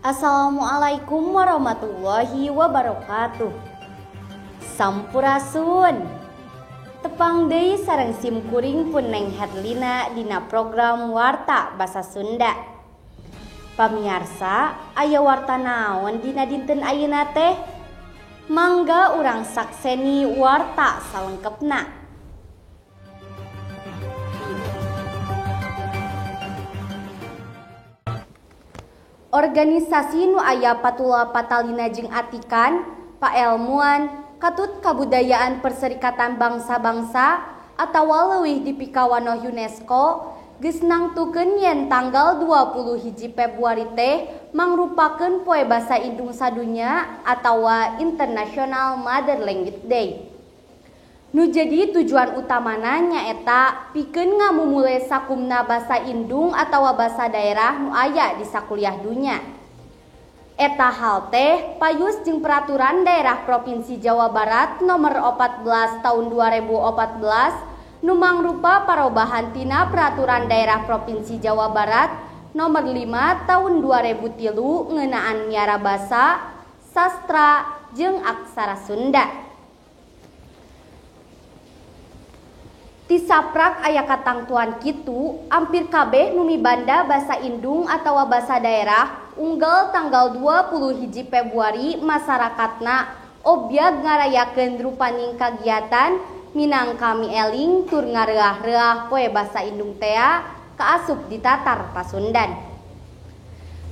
Assalamualaikum warahmatullahi wabarakatuh. Sampurasun. Tepang deui sareng sim kuring pun Neng Herlina dina program Warta Basa Sunda. Pamiarsa, aya warta naon dina dinten ayeuna teh? Mangga urang sakseni warta salengkepna. Organisasi nu aya patula patalina jeung atikan, paelmuan, katut kabudayaan Perserikatan Bangsa-Bangsa atawa leuwih dipikawanoh UNESCO geus nangtukeun yen tanggal 21 Februari teh mangrupakeun poe basa indung sadunya atawa International Mother Language Day. Nu jadi tujuan utamana nyaeta pikeun ngamumule sakumna basa indung atawa basa daerah nu aya di sakuliah dunya. Eta hal teh payus jeung Peraturan Daerah Provinsi Jawa Barat Nomor 14 Tahun 2014 nu mangrupa parobahan tina Peraturan Daerah Provinsi Jawa Barat Nomor 5 Tahun 2003 ngeunaan miara basa, sastra, jeung aksara Sunda. Ti saprak aya katangtuan kitu, ampir kabeh nu mibanda basa indung atawa basa daerah unggal tanggal 21 Februari masyarakatna obyag ngarayakeun rupaning kagiatan minangka mieling tur ngareah-reah poe basa indung tea kaasup di Tatar Pasundan.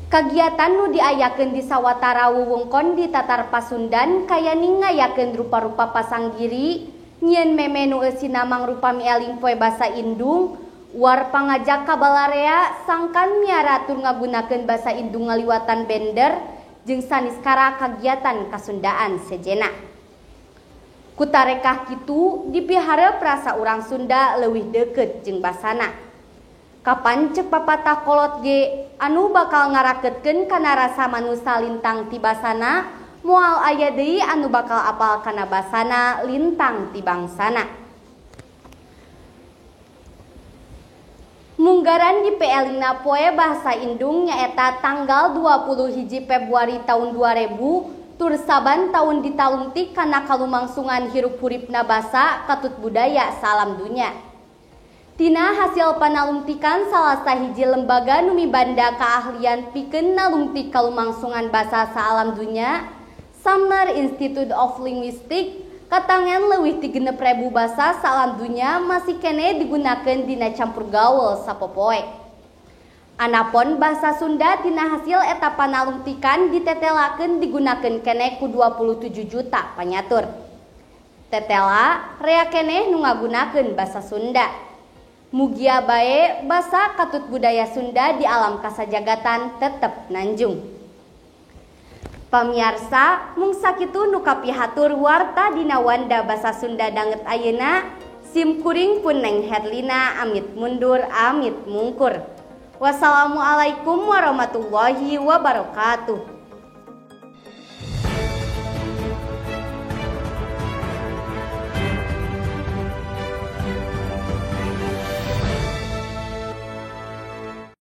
Kagiatan nu diayakeun di sawatara wewengkon di Tatar Pasundan kayani ngayakeun rupa-rupa pasanggiri, nyieun meme nu eusina mangrupa mieling poe basa indung, war pangajak ka balarea sangkan miara tur ngagunakeun basa indung ngaliwatan bender jeung saniskara kagiatan kasundaan sejena. Kutarekah kitu dipiharep rasa urang Sunda leuwih deukeut jeung basana. Kapan ceuk papatah kolot ge anu bakal ngaraketkeun kana rasa manusa lintang ti basana, moal aya deui anu bakal apal kana basana lintang ti bangsana. Munggaran dipielingna poe bahasa indung nyaeta tanggal 21 Februari tahun 2000 tur saban taun ditalungtik kana kalumangsungan hirup-huripna basa katut budaya salam dunya. Tina hasil panalungtikan salah sahiji lembaga nu mibanda kaahlian pikeun nalungtik kalumangsungan basa saalam dunya, Sumner Institute of Linguistics, katangen leuwih ti 6.000 basa saalam dunya masih keneh digunakeun dina campur gaul sapopoe. Anapon bahasa Sunda tina hasil eta panalungtikan ditetelakeun digunakeun keneh ku 27 juta panyatur. Tetela rea keneh nu ngagunakeun basa Sunda. Mugia bae basa katut budaya Sunda di alam kasajagatan tetep nanjung. Pamiarsa, mung sakitu nu kapihatur warta dina wanda basa Sunda danget ayeuna, sim kuring pun Neng Herlina amit mundur amit mungkur. Wassalamualaikum warahmatullahi wabarakatuh.